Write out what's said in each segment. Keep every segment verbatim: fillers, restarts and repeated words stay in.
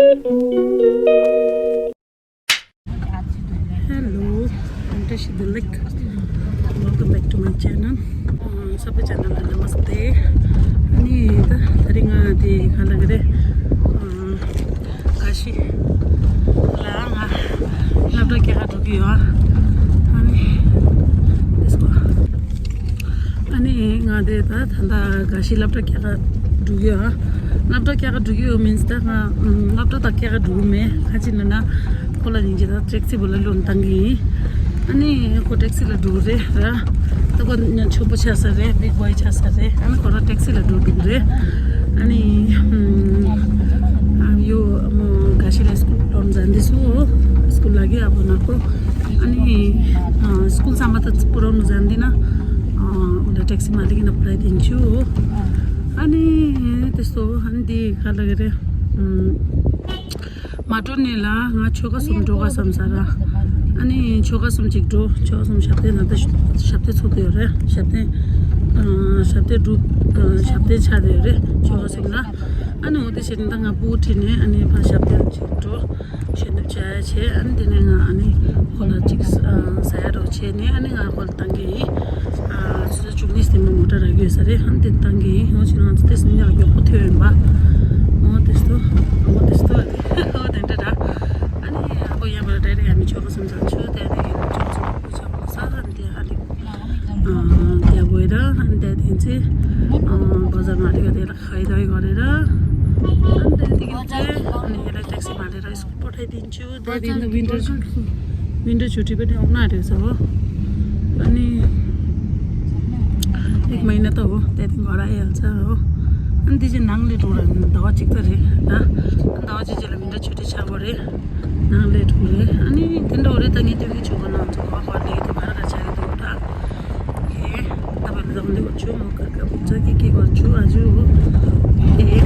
Hello, I'm Tashi Dilik. Welcome back to my channel. Uh, सबको channel में नमस्ते। अनि त थरिङा दि खाना गरे काशी लाङा लब्डा क्या टुकियो। अनि त्यसको अनि ང་དེ་ད་ད་ད་ག་ཤི་སློབ་གྲྭ་རྒྱག་ག་འགྲོ་གི་ཡོད། སློབ་གྲྭ་རྒྱག་ག་འགྲོ་གི་ཡོད་མིན་ད་ང་སློབ་གྲྭ་ད་རྒྱག་ག་འགྲོ་གི་མེད། ཁ་ཅིག་ན་ན་ཁོ་ལ་ཡིན་གྱི་ད་ཊེག་སི་བུ་ལ་ལོན་བཏང་གི་ཡིན། ཨ་ནི་ཁོ་ཊེག་སི་ལ་འགྲོ་གི་རེད་ར། ད་ཁོ་ཉ་ཆེན་པོ་ཆགས་ས་རེད། བིག་བོའི་ཆགས་ས་རེད། ཨ་ནི་ཁོ་རང་ཊེག་སི་ལ་འགྲོ་འགྲོ་གི་རེད། ཨ་ནི་ཨ་ཡོ་མོ་ག་ཤི་ལ་སྐུལ་ལོན་ཟ་འདི་སུ་སྐུལ་ལ་གི་ཨ་བོ་ན་ཁོ་ཨ་ནི་སྐུལ་ཚང་མ་ད་པུ་རོ་ནུ་ཟ་འདི་ན། ཨོ་ད་ཊེག་སི་མ་ལི་གི་ན་པུ་ར་དིན་ཆུ། ཨ་ནི་དེ་སོ་ཨ་ནི་དེ་ག་ལ་གི་རེད། མ་འགྲོ་ནས་ལ་ང་ཆོལ་ཁ་གསུམ་འགྲོ་ག་བསམ་ས་ར། ཨ་ནི་ཆོལ་ཁ་གསུམ་ཅིག་འགྲོ། ཆོལ་ཁ་གསུམ་ཞབས་བརྟན་ན་ད་ཞབས་བརྟན་ཚོགས་དེ་ཡོད་རེད། ཞབས་བརྟན་ཞབས་བརྟན་སྒྲུབ་ཞབས་བརྟན་ཆགས་དེ་ཡོད་རེད། ཆོལ་ཁ་གསུམ་ལ། ཨ་ནི་འོ་དེ་བྱས་ནས་ད་ང་སྤུ་གུ་ཁྲིད་ནས་ཨ་ནི་ཕར་ཞབས་བརྟན་ཅིག་འགྲོ། ཞལ་འདེབས་བྱ་ཡ་བྱས། ཨ་ནི་དེ་ནས་ང་ཨ་ནི་ཁོ་ལ་ཅིག་ཟ་ཡ་རོགས་བྱས་ནས་ཨ་ནི་ང་ཁོ་ལ་བཏང་གི་ཡིན། ཨ་ཆུ་ཚོད་བཅུ་གཉིས་སྟེང་མོ་ཊ་རག་གི་ཡོད་ས་རེད། ཨ་ནི་དེ་བཏང་གི་ཡིན། འོ་ཕྱིར་ང་ཚོ་དེ་སུམ་ཡག་མགྱོགས་པོ་ཐོན་ཡོད་པ། འོ་དེ་སྟོ། འོ་དེ་སྟོ། འོ་དེ་འདྲ་ར། ཨ་ནི་ཨ་ཁོ་ཡན་པར་ཌའི་རེག་ཨ་ནི་ཆོལ་ཁ་གསུམ་ཚང་ཆུ་དེ་དེ་གི་ཆོལ་ཁ་གསུམ་ཕུ་ཆ་མོ་ས་ཨ་ནི་དེ་ཨ་ནི། ཨ་དེ་བོད་ར་ཨ་ནི་དེ་དེ་ཚེ། ཨ་བ་ཟ་མ་རེ་ག་དེ་ལ་ཁ་ཡི་ད་ཡི་ག་རེ་ར། ཨ་ནི་དེ་དེ་གི་ཚེ་ཨ་ནི་ཡ་ལ་ཊེག་སི་མ་རེ་ར། What I didn't do that in the winter, winter ཆུ་ཊི་པ་དེ་འོག་ན་རེད་ཟེར་བ། ཨ་ནི་ཨེག་མ་ཧི་ན་ད་འོ་དེ་དེ་འགོ་ར་ཡལ་ཚ་འོ། ཨ་ནི་དེ་ཅི་ནང་ལས་འགྲོ་ར་ཟླ་བ་གཅིག་ད་རེད་ད། ཨ་ནི་ཟླ་བ་གཅིག་ཅིག་ལ་winter ཆུ་ཊི་ཆགས་པ་རེད། ནང་ལས་འགྲོ་རེད། ཨ་ནི་དེ་འདྲ་འོ་རེད། ད་ངས་དེ་བི་ཆུ་བ་ནང་ཚོ་བ་བ་ལས་དུ་ག་ར་ག་ཆ་རེད་འདུག་ད། ཨེ་ད་བ་ལ་ད་འདི་བ་ཆུ་མོ་ཀ་ཀ་བུ་ཚ་ཀི་ཀི་བ་ཆུ་ཨ་ཆུ་ཨེ།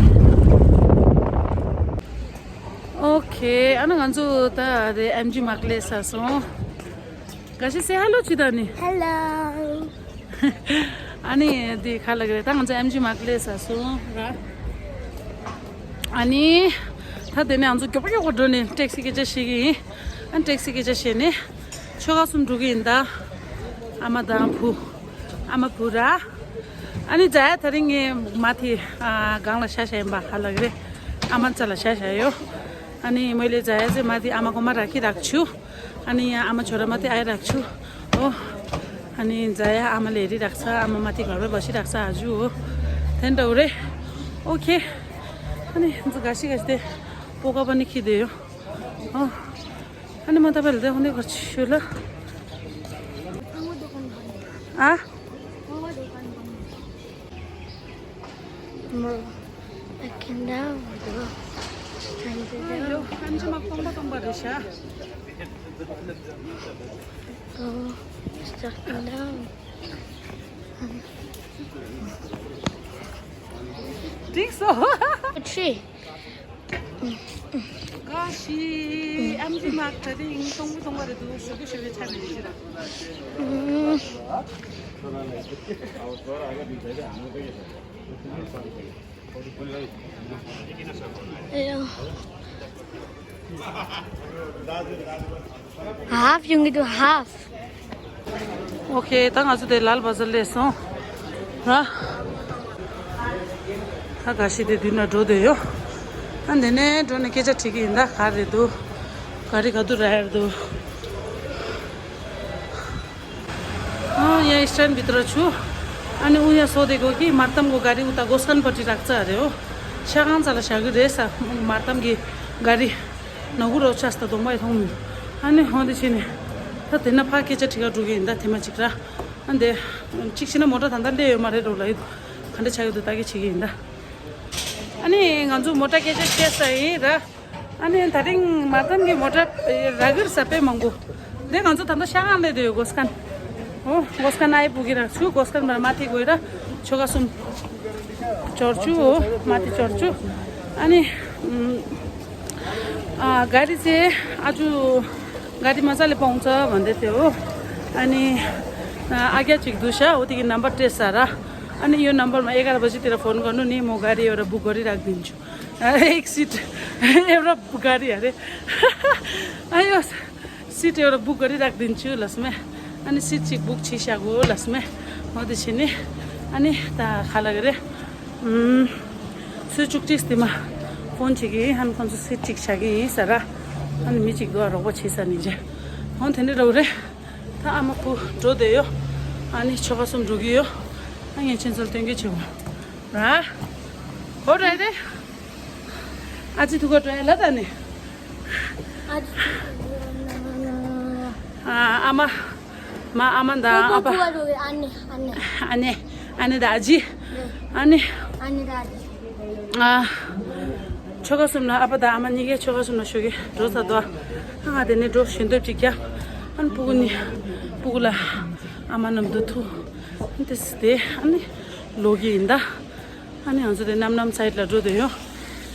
ཨོ་ཁེ། ཨ་ནི་ང་ཚོ་ད་དེ་ཨེམ་ཇི་མག་ལས་ས་སོང་། ག་ཤི་སེ་ཧེ་ལོ་ཅི་ད་ནི། Hello. ཨ་ནི་དེ་ག་ལ་གི་རེད། ད་ང་ཚོ་ཨེམ་ཇི་མག་ལས་ས་སོང་ར། ཨ་ནི་ད་དེ་ནས་ང་ཚོ་མགྱོགས་པོ་མགྱོགས་པོ་འགྲོ་ནས་ཊེག་སི་སྐད་ཆ་བཤད་གི་ཡིན། ཨ་ཊེག་སི་སྐད་ཆ་བཤད་ནས་ཆོལ་ཁ་གསུམ་འགྲོ་གི་ཡིན་ད། ཨ་མ་དང་བུ། ཨ་མ་བུ་ར། ཨ་ནི་ཛ་ཡ་ད་རིང་ངའི་མ་དེ་ཨ་སྒང་ལ་ཤ་ཤ་ཡིན་པ་ག་ལ་གི་རེད། ཨ་མ་རྩ་ལ་ཤ་ཤ་ཡོད། ཨ་ནི་མོས་ལེ་ཛ་ཡ་ཟེ་མ་དེ་ཨ་མ་གོ་མ་ར་ཁི་རག་ཆུ། ཨ་ནི་ཡང་ཨ་མ་ཆོ་ར་མ་དེ་ཨའི་རག་ཆུ། ཨོ། ཨ་ནི་ཛ་ཡ་ཨ་མ་ལེ་རི་རག་ས། ཨ་མ་མ་དེ་ག་རེ་བ་ཤི་རག་ས་ཨ་ཇུ། དེ་འདྲ་བོ་རེད། ཨོ་ཁེ། ཨ་ནི་འཛི་ག་ཤི་ག་ཤི་དེ་པོ་ཀ་པ་ནི་ཁི་དེ་ཡོད། ཨོ། ཨ་ནི་མ་ད་པ་ལ་དེ་ཧོ་ནི་ག་ཆུ་ལ། ཨ། More. Back and down. Go. Stand it down. ཡོ། ཨེམ་ཆི་མ་སྟོང་པ་སྟོང་པ་རེད་ཤག Go. Stuck and down. འགྲིག་སོང་། ཁྲི། ག་ཤི། ཨེམ་ཆི་མག་ད་དེ་ཡིན་སྟོང་པ་སྟོང་པ་རེད་འདུག་ཞོ་གི་ཞོ་གི་ཆ་མི་འདུག་ཅི་ར། ཨེ་ཡོ། ཧཱཕ་ཡོང་གི་འདུག་ཧཱཕ། ཨོ་ཁེ། ད་ང་ཚོ་དེ་ལཱལ་བ་ཛར་སླེབས་སོང་ར། ད་ག་ཤི་དེ་མདུན་ན་འགྲོ་བསྡད་ཡོད། ཨ་འདི་ནས་འགྲོ་ནས་སྐད་ཆ་དྲིས་ཀྱི་ཡིན། ད་ག་རེད་འདུག་ག་རི་ག་དུ་ར་ཡར་འདུག་ཨ་ཡ་ཨིས་ཊན་བི་ཏྲ་ཆུ། ཨ་ནི་ཨུ་ཡ་སོ་དེ་གོ་གི་མར་དམ་གོ་ག་རི་ཨུ་ད་གོ་སྐན་པ་ཏི་རག་ཙ་རེ་ཨོ། ཤ་ཁང་ཙ་ལ་བཞག་གི་རེད་ས། མར་དམ་གི་ག་རི། ནག་རོ་ཆ་སྟ་གདོང་པ་ཡི་མཐོང་མི་འདུག་ཨ་ནི་ཧོན་དེ་ཕྱིན་ནས་ད་དེ་ན་ཕ་སྐད་ཆ་དྲི་ག་འགྲོ་གི་ཡིན་ད་དེ་མ་གཅིག་ར། ཨ་འདི་གཅིག་ཕྱིན་ན་མོ་ཊ་ད་ལྟ་སླེབས་ཡོད་མ་རེད་འགྲོ་ལ་ཡོད་ག་འདྲ་ཆགས་ཡོད་འདུག་ད་གི་བྱེད་ཀྱི་ཡིན་ད། ཨ་ནི་ང་ཚོ་མོ་ཊ་སྐད་ཆ་བཤད་ས་ཡིན་ར། ཨ་ནི་ད་རིང་མ་ཏམ་གི་མོ་ཊ་ར་གིར་ས་དཔེ་མང་པོ། འདི་ང་ཚོ་ད་ལྟ་ཤ་ཁང་སླེབས་དེ་ཡོད་གོ་སྐན། ཨོ་གོ་སྐན་ཨའི་བུ་གི་ར་ཆུ་གོ་སྐན་མར་མ་ཐིག་གོ་ཡི་ར་ཆོ་ག་གསུམ། ཅོར་ཆུ་ཨོ་མ་ཐིག་ཅོར་ཆུ། ཨ་ནི། ཨ་ག་རི་ཚེ་ཨ་ཆུ་ག་རི་མ་ས་ལེ་པོང་ཚ་བ་འདེ་ཏེ་ཨོ། ཨ་ནི། ཨ་རྒྱ་ཅིག་འདུག་ཤ་ཨོ་དེ་གི་ནམ་བར་སྤྲད་ས་ར། ཨ་ནི་ཡོ་ནམ་བར་མ་ཨེ་ག་ར་བ་ཅི་དེ་ར་ཕོན་གོ་ནུ་ནི་མོ་ག་རི་ཡོ་ར་བུ་གོ་རི་རག་དིན་ཆུ། एक सीट एउटा बुक गरी अरे। आयो, सीट एउटा बुक गरिराखिदिन्छु लसमे। अनि सिट चाहिँ बुक छिइसक्यो लसमे। म त छिने। अनि त खाला गरे। सुचुक चिज तिमा फोन छिकी अनि कन्सु सिट चिक छाकी सरा। अनि मिचिक दुवा रोको छिसा निजे। फोन थेने रौरे। ད་ཨ་མ་བུ་འགྲོ་བསྡད་ཡོད། ཨ་ནི་ཆོ་ག་གསུམ་འགྲོ་གི་ཡོད། ཨ་ངས་ཁྱེད་ཚོར་སྟོན་གི་བྱེད་འོ། ར། ཧོ་རེད་དེ། ཨ་ཅི་ཐུག་ག་འགྲོ་ཡ་ལ་ད་ནི། ཨ་ཅི་ཐུག་ག་འགྲོ་ཡ་ལ། ཨ་ཨ་མ། མ་ཨ་མ་དང་ཨ་ཕ། ཨ་ནེ་ཨ་ནེ། ཨ་ནེ། ཨ་ནེ་དང་ཨ་ཅི། ཨ་ནེ། ཨ་ནེ་དང་ཨ་ཅི། ཨ། ཆོ་ག་གསུམ་ལ་ཨ་ཕ་དང་ཨ་མ་གཉིས་ཀས་ཆོ་ག་གསུམ་ལ་ཞུ་གི་འགྲོ་ཚར་དོ། ཨ་ང་དེ་ནས་འགྲོ་ཞོན་དེབ་ཅིག་རྒྱབ། ཨ་ནི་སྤུ་གུ་ནི་སྤུ་གུ་ལ་ཨ་མ་ནམ་དུ་ཐུག་ཨ་ནི་དེ་སི་དེ་ཨ་ནི་ལོག་གི་ཡིན་ད། ཨ་ནི་ང་ཚོ་དེ་རྣམ་རྣམ་སའིད་ལ་འགྲོ་དེ་ཡོད།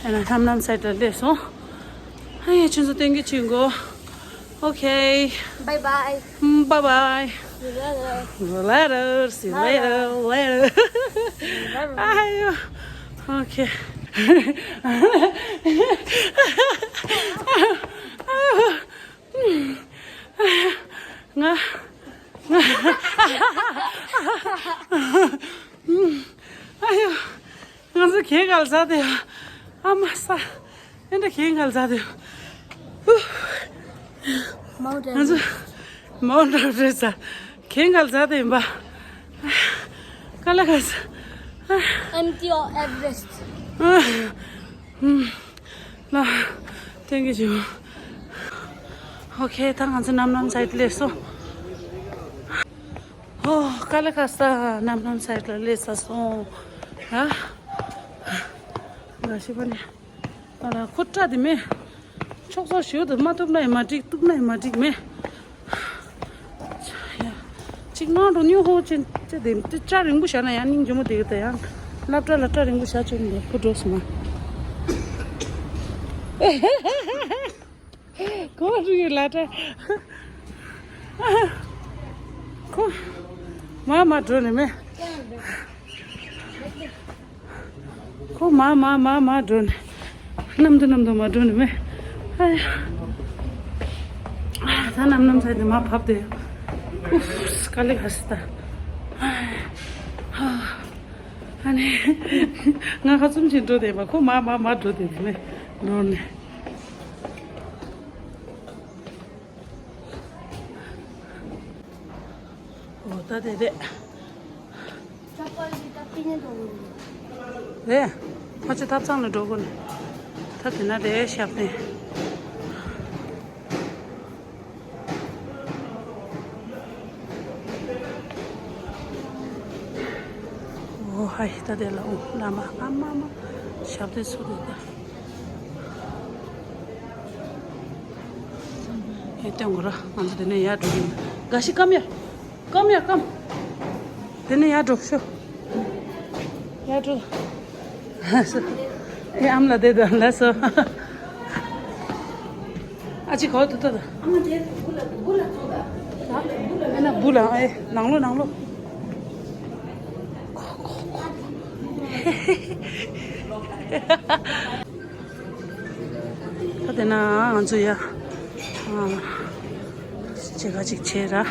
ཨ་ནི་རྣམ་རྣམ་སའིད་ལ་སླེབས་སོང་། ཨ་ཡ་ཁྱོད་ཚོ་སྟོན་གི་ཆུན་གོ། Okay. Bye bye. Mm, bye bye. See you later. See you later. See you later. Later. Later. Bye bye. Ayo. Okay. ང་ང་ཨ་ཡོ། ང་ཚོ་གས་ག་ལ་ཟ་དེ་ཡ། ཨ་མ་ས། ཨེ་འདྲ་གས་ག་ལ་ཟ་དེ་ཡ། ཧུ། མའོ་ཏན། ང་ཚོ་མའོ་ཏན་རེད་ཟ། གས་ག་ལ་ཟ་དེ་ཡིན་པ། ཀ་ལ་ག་ས། Empty or Everest. ལ། སྟོན་གི་བྱུང་། ཨོ་ཁེ། ད་ང་ཚོ་རྣམ་རྣམ་སའིད་སླེབས་སོང་། ཨོ། ཀ་ལ་ག་ས་རྣམ་རྣམ་སའིད་ལ་སླེབས་ཚར་སོང་། ཨ། འགའ་ཞིག་པ་ནི། ཨ་ལ་ཁོ་སྐྲ་དེ་མེད། ཕྱོགས་སོགས་ཞུ་དུ་མ་གཏུབ་ན་ཡང་མ་འགྲིག་གཏུབ་ན་ཡང་མ་འགྲིག་མེད། ཡ། གཅིག་ནང་དུ་སྨྱོ་ཧོ་ཅན་ཅི་དེ་དེ་སྐྲ་རིང་པོ་བཞག་ན་ཡང་སྙིང་རྗེ་མོ་དེ་གི་ད་ཡང་སློབ་གྲྭ་ལ་སྐྲ་རིང་པོ་བཞག་ཅིག་མེད་ཕུ་འགྲོ་སོང་ང་། གོ་རུ་ཡི་ལ་སྐྲ། ཁོ་མ་མ་འགྲོ་ནི་མེད། ཁོ་མ་མ་མ་མ་འགྲོ་ནི། ནམ་དུ་ནམ་དུ་མ་འགྲོ་ནི་མེད། ཨ་ཡ། ད་ནམ་ནམ་ཚ་དེ་མ་བབས་དེ། ཨུབ། དཀའ་ལས་ཁག་སི་ད། ཨ་ནི། ང་ཁ་བཙུམ་ཅིག་འགྲོ་དེ་མ་ཁོ་མ་མ་མ་འགྲོ་དེ་དེ་མེད། འགྲོ་ནི། འོ་ད་དེ་རེད། རེད། ཁོ་ཚོ་ཐབ་ཚང་ལ་འགྲོ་དགོས་ནི། ད་དེ་ན་རེད་ཞབས་བརྟན། འོ་ཧའི་ད་དེ་ལ་འོ་བླ་མ་ཨ་མ་མ་ཞབས་བརྟན་ཚུགས་དེ་ད། ཡེ་སྟོན་གོ་ར། ང་ཚོ་དེ་ནས་ཡར་འགྲོ་གི་ཡིན། འགའ་ཞིག་སྐམ་ཡ། སྐམ་ཡ་སྐམ། དེ་ནས་ཡར་འགྲོ་ཤོག་ཡར་འགྲོ། ཨེ་ཨམ་ལ་དེ་དང་ལ་སོ། ཨ་ཅི་གོ་ཏུ་ཏུ་ད། ཨ་མ་དེ་བུ་ལ་བུ་ལ་ཚོ་ད། ཨེ་ན་བུ་ལ་ཨེ་ནང་ལོ་ནང་ལོ། ད་དེ་ན་ང་ཚོ་ཡ། ཨ། ཅི་ག་ཅིག་བྱས་ར།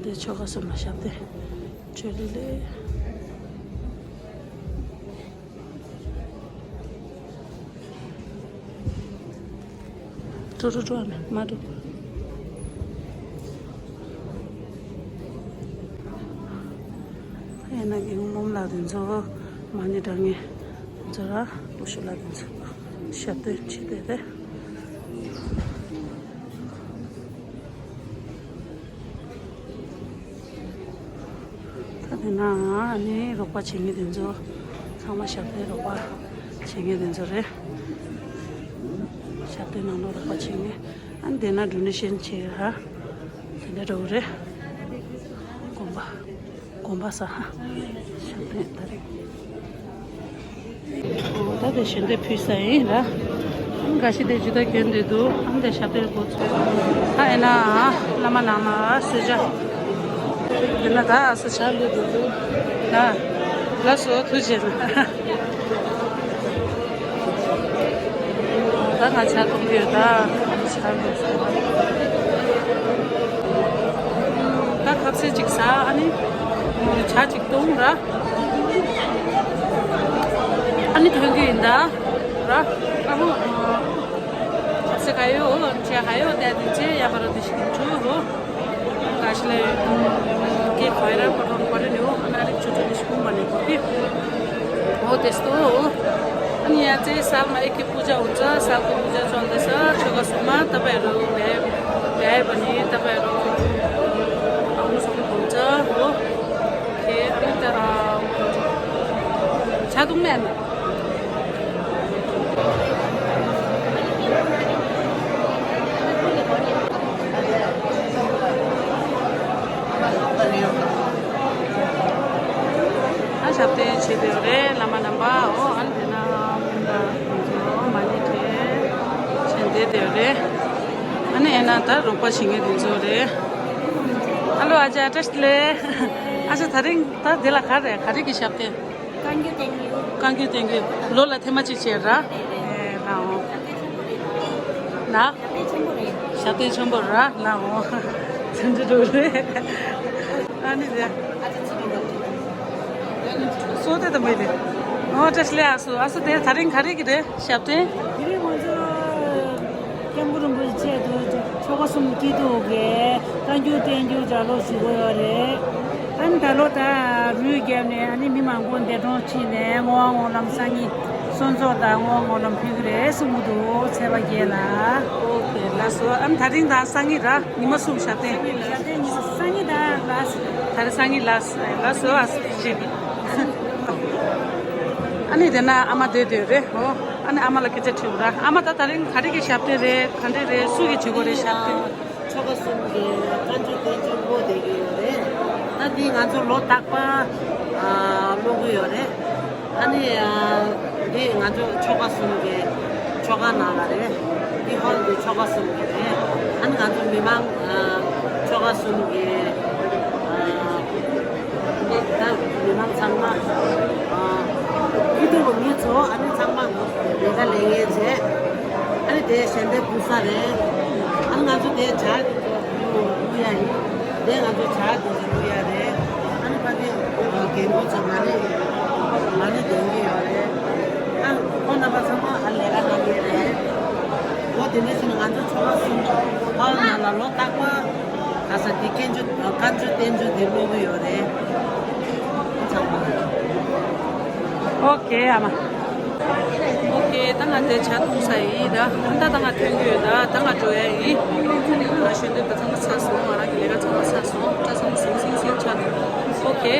འདི་ཆོ་ག་གསུམ་ལ་ཞབས་བརྟན་ཆོས་ལི་ལས། ཀྲོ་ཀྲོ་ཀྲོ་མེ་མ་ཀྲོ། ཡང་ན་གི་ངོམ་ལ་དེ་ཚོ་མ་ཎི་བགྲང་ངེ་དེ་ཚོ་ར་ཀུ་ཤུ་ལ་དེ་ཚོ་ཞབས་བརྟན་ཆེ་དེ་རེད། ད་དེ་ན་ནི་རོགས་པ་བྱེད་མཁན་དེ་ཚོ་ཚང་མ་ཞབས་བརྟན་རོགས་པ་བྱེད་མཁན་དེ་ཚོ་རེད། ཞབས་བརྟན་ནང་ལོགས་རོགས་པ་བྱེད་མཁན། ཨ་ནི་དེ་ན་ཌོ་ནེ་ཤན་བྱེད་ཡ་དེ་འདྲ་འགྲོ་གི་རེད། དགོན་པ། དགོན་པ་ས་ཧ། ཞབས་བརྟན་ད་རེད། ད་དེ་ཞལ་འདེབས་ཕུལ་ས་ཡིན་ར། ཨམ་འགའ་ཤས་དེ་ཇུ་ད་གྱོན་བསྡད་འདུག་ཨམ་དེ་ཞབས་བརྟན་འགོ་ཚུགས། ད་ཡིན་ན་བླ་མ་ནང་ལ་གསོལ་ཇ། དེ་ན་ད་ཨ་སོ་ཇ་བླུགས་བསྡད་འདུག་ད་ལགས་སོ་ཐུགས་རྗེ་གནང་། ད་ང་ཇ་འཐུང་གི་ཡོད་ད། ཇ་འཐུང་སོང་། ད་ཁ་ཟས་ཅིག་ཟ། ཨ་ནི་ཇ་ཅིག་འཐུང་ར། ཨ་ནི་ཐོན་གྱི་ཡིན་ད་ར། ཨ་ཧོ། ཁ་ཟས་ག་ཡོད། ཇ་ག་ཡོད། ད་དེ་ཇ་ཡ་པ་ར་དེ་ཞིག་འཐུང་ཧོ། ག་ཤི་ལེ། ཀེ་ཁོ་ཡ་ར་པ་རོ་པ་རེ་ནི་ཧོ། ཨ་ན་རིག་ཆུ་ཆུ་དེ་ཞིག་འཐུང་མ་ནི་ཧོ། ཨོ་དེ་སྟོ། ཨ་ནི་ཡ་ཙེ་སལ་མ་ཨེ་ཀེ་པུ་ཇ་འུ་ཙ་སལ་གོ་པུ་ཇ་ཅོལ་ཏེ་ས་ཆོ་ག་སུ་མ་ཏ་པ་ཡ་རོ་བེ་བེ་བ་ནི་ཏ་པ་ཡ་རོ་ཨ་ཧུ་སོ་གོ་ཙ་ཧོ། ཁེ་ཨ་ནི་ཏ་ཆ་དུང་མེན། ཨ་ཞབས་བརྟན་བྱེད་དེ་རེད་བླ་མ་རྣམ་པ། འོ་ཨ་ནི་དེ་ན་སྔོན་ལ་ང་ཚོ་མ་ཎི་བགྲང་བྱས་བསྡད་དེ་རེད། ཨ་ནི་ཨེ་ན་ད་རོགས་པ་བྱེད་མཁན་དེ་ཚོ་རེད། ཨ་ལོ་ཨ་ཅག་བཀྲ་ཤིས་བདེ་ལེགས། ཨ་ཅག་ད་རིང་ད་དེ་ལ་ག་རེ་ག་རེ་གི་ཞབས་བརྟན། བཀའ་འགྱུར་བསྟན་རྒྱུ། བཀའ་འགྱུར་བསྟན་རྒྱུ། ལོ་ལ་ཐེངས་མ་གཅིག་བྱས་ར། ཨེ་ལའོ། ན། ཞབས་བརྟན་ཆེན་པོ་རེད། ཞབས་བརྟན་ཆེན་པོ་ར་ལའོ། ཚན་རིག་རུ་རེད། ཨ་ནི་རེད། སོ་དེ་དམ་པའི་རེད། ཨོ་བཀྲ་ཤིས་བདེ་ལེགས། ཨ་སོ་ཨ་སོ་དེ་ད་རིང་ག་རེ་གི་རེད། ཞབས་བརྟན། དེ་རིང་ང་ཚོ་སྐྱབས་མགོན་རིན་པོ་ཆེ་ཆེད་དུ་ཆོ་ག་གསུམ་སྐྱིད་སྡུག་གི་བཀའ་འགྱུར་བསྟན་འགྱུར་སྦྱར་ཀློག་ཞུ་གི་ཡོད་རེད། ཨ་ནི་ད་ལོ་ད་རུས་བརྒྱབ་ནས་ཨ་ནི་མི་མང་པོ་འདས་གྲོངས་ཕྱིན་ནས་བསྔོ་བ་སྨོན་ལམ་སང་ཉིན་གསོལ་ཚོགས་དང་བསྔོ་བ་སྨོན་ལམ་ཕུལ་གི་རེད་གསུང་གི་འདུག་ཚེས་པ་བརྒྱད་ལ། ཨོ་ཁེ་ལགས་སོ། ཨ་ནི་ད་རིང་དང་སང་ཉིན་ར་ཉི་མ་གསུམ་ཞབས་བརྟན། ཞབས་བརྟན་ཉི་མ་སང་ཉིན་ད་ལགས། ད་རིང་སང་ཉིན་ལགས་ལགས་སོ་ཨ་སོ་ཅི། ཨ་ནི་དེ་ན་ཨ་མ་བསྡད་བསྡད་རེད་ཨོ། ཨ་ནི་ཨ་མ་ལ་སྐད་ཆ་དྲིས་ར། ཨ་མ་ད་ད་རིང་ག་རེ་གི་ཞབས་བརྟན་རེད། ག་འདྲ་རེད། སུ་གི་བྱེད་སྒོ་རེད་ཞབས་བརྟན། ཆོ་ག་གསུམ་གྱི་བཀའ་འགྱུར་བསྟན་འགྱུར་བསྔོ་བསྡད་ཀྱི་ཡོད་རེད། ད་འདི་ང་ཚོ་ལོ་རྟག་པར་ཨ་ཀློག་གི་ཡོད་རེད། ཨ་ནི་ཨ་འདི་ང་ཚོ་ཆོ་ག་གསུམ་གྱི་ཆོ་ག་ནང་ལ་རེད། འདི་ཧོལ་འདི་ཆོ་ག་གསུམ་གྱི་རེད། ཨ་ནི་ང་ཚོ་མི་མང་ཨ་ཆོ་ག་གསུམ་གྱི་ཨ་ད་མི་མང་ཚང་མ་ཨ་སྐྱིད་སྡུག་གི་མི་ཚོ་ཨ་ནི་ཚང་མ་ལས་ཀ་ལས་ངན་བྱས། ཨ་ནི་དེ་ཞལ་འདེབས་ཕུལ་ས་རེད། ཨ་ནི་ང་ཚོ་དེ་ཇ་དེ་ཚོ་བླུག་ཡ་ཡིན། དེ་ང་ཚོ་ཇ་དེ་ཚོ་བླུག་ཡ་རེད། ཨ་ནི་ཕ་དེ་རྒན་པོ་ཚོ་མ་ཎི་མ་ཎི་འདོན་གྱི་ཡོད་རེད། ཨ་ཁོང་རྣམ་པ་ཚང་མ་ཨ་ལས་ཀ་གནང་གི་རེད། འོ་དེ་འདྲ་བྱས་ན་ང་ཚོ་ཆོ་ག་གསུམ་ཧོལ་ནང་ལ་ལོ་རྟག་པར་ག་ས་དེ་བསྟན་འགྱུར་བཀའ་འགྱུར་བསྟན་འགྱུར་དེ་ཀློག་གི་ཡོད་རེད། ཚང་མ། ཨོ་ཁེ་ཨ་མ། ཨོ་ཁེ་ད་ང་དེ་ཇ་འཐུང་ས་ཡིན་ད། ད་ད་ང་ཐོན་གྱི་ཡོད་ད། ད་ང་འགྲོ་ཡ་ཡིན། ང་ཞོན་དུས་ད་ཚང་མ་ཚར་སོང་། ང་རང་གི་ལས་ཀ་ཚང་མ་ཚར་སོང་། ད་ཚང་མ་ཟིང་ཟིང་ཟིང་ཆགས་འདུག་ཨོ་ཁེ།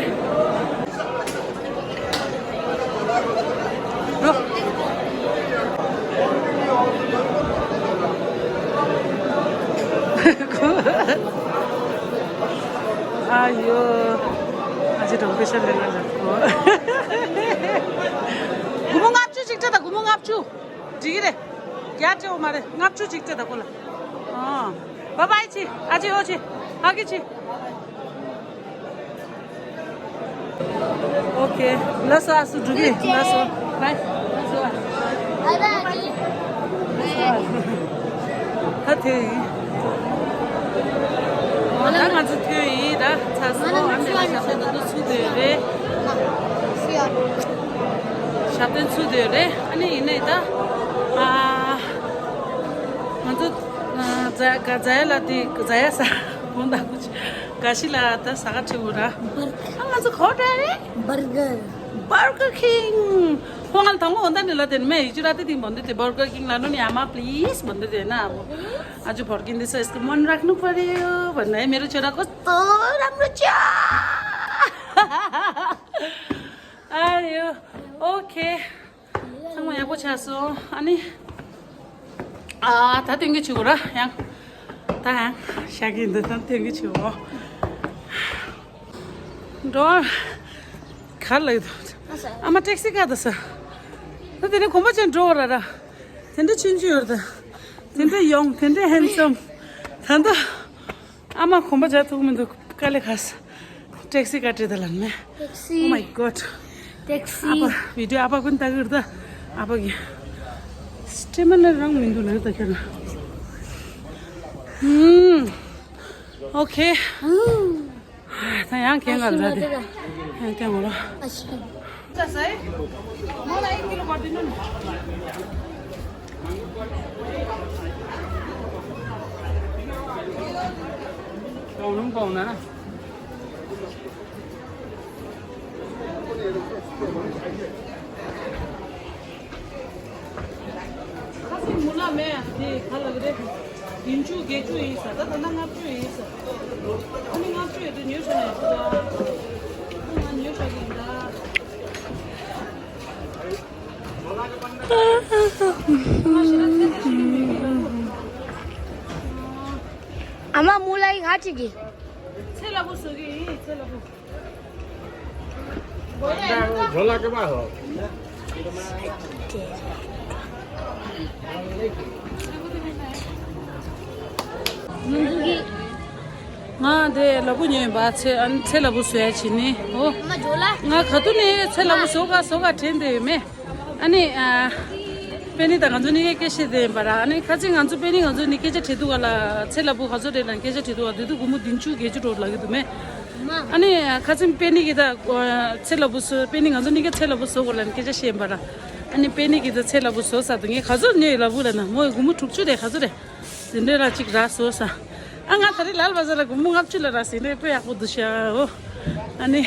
འགྲོ། ཨ་ཡོ། ཨ་ཅེ་གྲོང་པའི་ཤར་ལེ་ན་ལ་གོ། སྒོར་མོ་ལྔ་བཅུ་ཅིག་སྤྲད་དང་། སྒོར་མོ་ལྔ་བཅུ། འགྲིག་གི་རེད། རྒྱ་སྤྲད་འོ་མ་རེད། ལྔ་བཅུ་ཅིག་སྤྲད་དང་ཁོ་ལ། ཨ། བ་བའི་ཆི། ཨ་ཅེ་ཨོ་ཆི། ཨ་ཀེ་ཆི། ཨོ་ཁེ། ལགས་སོ་ཨ་སུ་འགྲུབ་ཀྱི། ལགས་སོ། བའི། ལགས་སོ་ཨ། བའི་བའི་ཨ་ཅེ། ད་དེ་ཡིན། ད་ང་ཚོ་ཐོན་ཡིན་ད། ཚ་སོ་ཨ་ནི་ཞབས་བརྟན་ད་དུ་ཚུད་དེ་རེད། ཞབས་བརྟན་ཚུད་དེ་རེད། ཨ་ནི་ཡིན་ནའི་ད། ཨ། ང་ཚོ་ཛ་ག་ཛ་ཡ་ལ་དེ་ཛ་ཡ་ས་གོང་ད་གུ་ཅི་ག་ཤི་ལ་ད་ས་ག་ཁྲི་བུ་ར། ཨ་ང་ཚོ་གོ་ད་རེད། burger. Burger king. ཁོང་ལ་དང་པོ་འོ་ད་ནི་ལ་དེ་མེ་ཡི་ཅི་ར་དེ་དེ་མོ་འདི་དེ་बर्गर किंग ལ་ནོ་ནི་ཨ་མ་प्लीज མོ་འདི་དེ་ན་ཨ་ཅུ་बर्गर किंग འདི་ས་इसको मन रखना पड़ेगा वरना ये मेरे छोरा को तो राम्रो छ। आयो। ओके। ཚང་མ་ཡག་པོ་ཆགས་སོང་། ཨ་ནི། ཨ་ད་སྟོན་གྱི་བྱེད་དགོས་ར་ཡང་། ད་ཡང་ཤག་གི་འདི་ད་སྟོན་གྱི་བྱེད་དགོས། འགྲོ། ག་ལ་ཡོད། ཨ་མ་ཊེག་སི་ཀ་ད་ས། ད་དེ་ནས་གོམ་པ་ཅན་འགྲོ་བ་ར་ར། དེ་འདྲ་ཆུང་ཆུང་ཡོད་ད། དེ་འདྲ་ཡོང་དེ་འདྲ་ཧན་སམ། ད་ད། ཨ་མ་གོམ་པ་རྒྱག་ཐུབ་མི་འདུག་དཀའ་ལས་ཁག་ཊེག་སི་ག་བྲིས་ད་ལན་མེ། ཊེག་སི། Oh my god། ཊེག་སི། ཨ་ཕ་བི་ཌིའོ་ཨ་ཕ་ཀུན་ལྟ་གི་རེད་ད། ཨ་ཕ་གི་སི་ཊི་མ་ན་རང་མི་འདུག་ལ་ད་ཁྱེད་ན། ཧུམ། ཨོ་ཁེ། ཧུམ། ད་ཡང་ཁྱེད་ང་ལ་ད་དེ་ཡང་ཁྱེད་ངོ་ལ། ཨ་ཤི། ཁ་སང་མུ་ལ་མེ་དེ་ག་ལ་གི་རེད། བདུན་ཅུ་བརྒྱད་ཅུ་ཡིན་ས། ད་ད་ལྟ་ལྔ་བཅུ་ཡིན་ས། ཨ་ནི་ལྔ་བཅུ་ཡོད་དུས་ཉོས་ཤོག་ན་ཡག་པོ་འདུག་ང་ཉོས་ཤོག་གི་ཡིན་ད། ཨ་མ་མུ་ལ་ཡི་ག་ཅིག་གི། ཚེ་ལ་བུ་བཟོ་གི་ཡིན། ཚེ་ལ་བུ། ཇོ་ལ་ཀེ་མ་ཧོ། ང་དེ་ལ་བུ་ཉོས་པ་ཚེ་ཨ་ནི་ཚེ་ལ་བུ་བཟོ་ཡ་བྱེད་ནི་ཨོ། ང་ཁ་ཐུག་ནས་ཚེ་ལ་བུ་བཟོ་ག་བཟོ་ག་དྲན་དེ་ཡོད་མེད། ཨ་ནི་ཨ། པེ་ནི་དང་ང་ཚོ་གཉིས་ཀའི་སྐད་བཤད་དེ་ཡིན་པ་ར། ཨ་ནི་ཁ་ཅིག་ང་ཚོ་པེ་ནི་ང་ཚོ་གཉིས་སྐད་ཆ་དྲིས་འདུག་ག་ལ། ཚེ་ལ་བུ་ག་ཚོད་རེད་ལ་སྐད་ཆ་དྲིས་འདུག་ག་དེ་དུས་སྒོར་མོ་བདུན་ཅུ་བརྒྱད་ཅུ་འགྲོ་ལབ་ཀྱི་འདུག་མེ། ཨ་ནི་ཁ་ཅིག་པེ་ནི་གི་ད་ཚེ་ལ་བུ་བཟོ། པེ་ནི་ང་ཚོ་གཉིས་ཀའི་ཚེ་ལ་བུ་བཟོ་དགོས་ལ་ནི་སྐད་ཆ་བཤད་ཡིན་པ་ར། ཨ་ནི་པེ་ནི་གི་ད་ཚེ་ལ་བུ་བཟོ་ས་དུས་ངས་ག་ཚོད་ཉོས་ལ་བུ་ལ་ན་མོ་ཡི་སྒོར་མོ་དྲུག་ཅུ་རེད་ག་ཚོད་རེད། དེ་འདྲའི་ར་གཅིག་ར་བཟོ་ས། ཨ་ང་ད་རེས་ལལ་བ་ཟ་ལ་སྒོར་མོ་ལྔ་བཅུ་ལ་ར་ཟིན་རེད་དཔེ་ཡག་པོ་འདུག་ཤག་ཨོ། ཨ་ནི།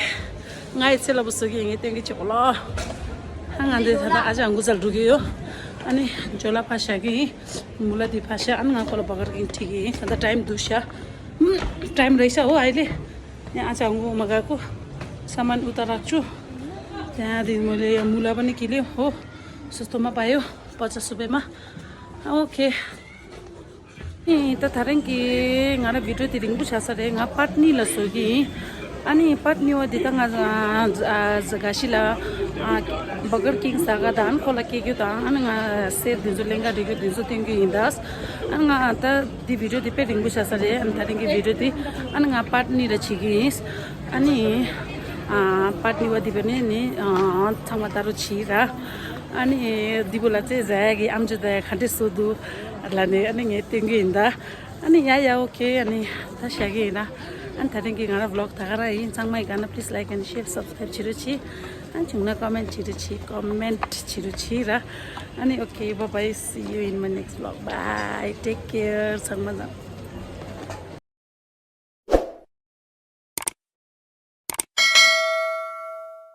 ང་ཡི་ཚེ་ལ་བུ་བཟོ་གི་ངས་སྟོན་གི་ཆོག་ལ། ཨ་ང་འདི་ད་ལྟ་ཨ་ཅག་འགུ་ཚལ་འགྲོ་གི་ཡོད། ཨ་ནི་ཇོ་ལ་ཕ་ཤ་གི་མུ་ལ་དེ་ཕ་ཤ། ཨ་ནི་ང་ཁོ་ལ་བ་གར་གིན་ཁྲིད་གི་ད་ལྟ་ཊའིམ་འདུག་ཤག་ཊའིམ་རེད་ཤག་ཨོ། ཨ་ལེ། ཡ་ཨ་ཅག་འགུ་མ་ག་གོ་ས་མན་ཨུ་ཏ་རག་ཆུ། ཡ་དེ་མུ་ལེ་ཡ་མུ་ལ་བ་ནི་ཀི་ལེ་ཨོ། སུ་སྟོ་མ་པ་ཡོ་པ་ཅ་སུ་པེ་མ། ཨོ་ཁེ། ཨེ་ད་ད་རིང་གི་ང་རང་བི་ཌིའོ་དེ་རིང་པོ་ཆགས་ས་རེད། ང་པར་ཊི་གཉིས་ལ་བཟོ་གི་ཡིན། ཨ་ནི་པར་ཊི་གཉིས་པ་འདི་ད་ང་ཨ་ཨ་ག་ཤི་ལ་ཨ་བ་གར་ཀིང་ཟ་ག་དང་ཁོ་ལ་སྐྱེལ་རྒྱུ་དང་ཨ་ནི་ང་སེར་འདི་ཚོ་ལེན་ག་འགྲོ་རྒྱུ་འདི་ཚོ་སྟོན་རྒྱུ་ཡིན་ད། ཨ་ནི་ང་ད་འདི་བི་ཌིའོ་འདི་དཔེ་རིང་པོ་ཆགས་ས་རེད། ཨ་ནི་ད་རིང་གི་བི་ཌིའོ་འདི་ཨ་ནི་ང་པར་ཊི་གཉིས་ལ་བྱེད་ཀྱི་ཡིན། ཨ་ནི་ཨ་པར་ཊི་གཉིས་པ་འདི་བས་ནི་ནི་ཨ་ཚང་མ་ལྟ་རོགས་བྱེད་ར། ཨ་ནི་འདི་བོ་ལ་རྩེ་ཟ་ཡ་གི་ཨམ་ཅོག་ད་ཡ་ག་འདྲས་བཟོ་འདུག་ལ་ནི་ཨ་ནི་ངས་སྟོན་གྱི་ཡིན་ད། ཨ་ནི་ཡ་ཡ་ཨོ་ཁེ། ཨ་ནི་ད་བཞག་གི་ཡིན་ན། ཨ་ནི་ད་ཐེངས་ཀྱི་ང་རང་བི་ལོག་ད་ག་རང་ཡིན། ཚང་མ་ཡི་ག་ན་please like and share subscribe བྱེད་རོགས་གྱིས། ཨ་ནི་བྱུང་ན་comment བྱེད་རོགས་གྱིས། comment བྱེད་རོགས་གྱིས་ར། ཨ་ནི་okay, bye bye, see you in my next vlog. Bye, take care. ཚང་མ་ལ།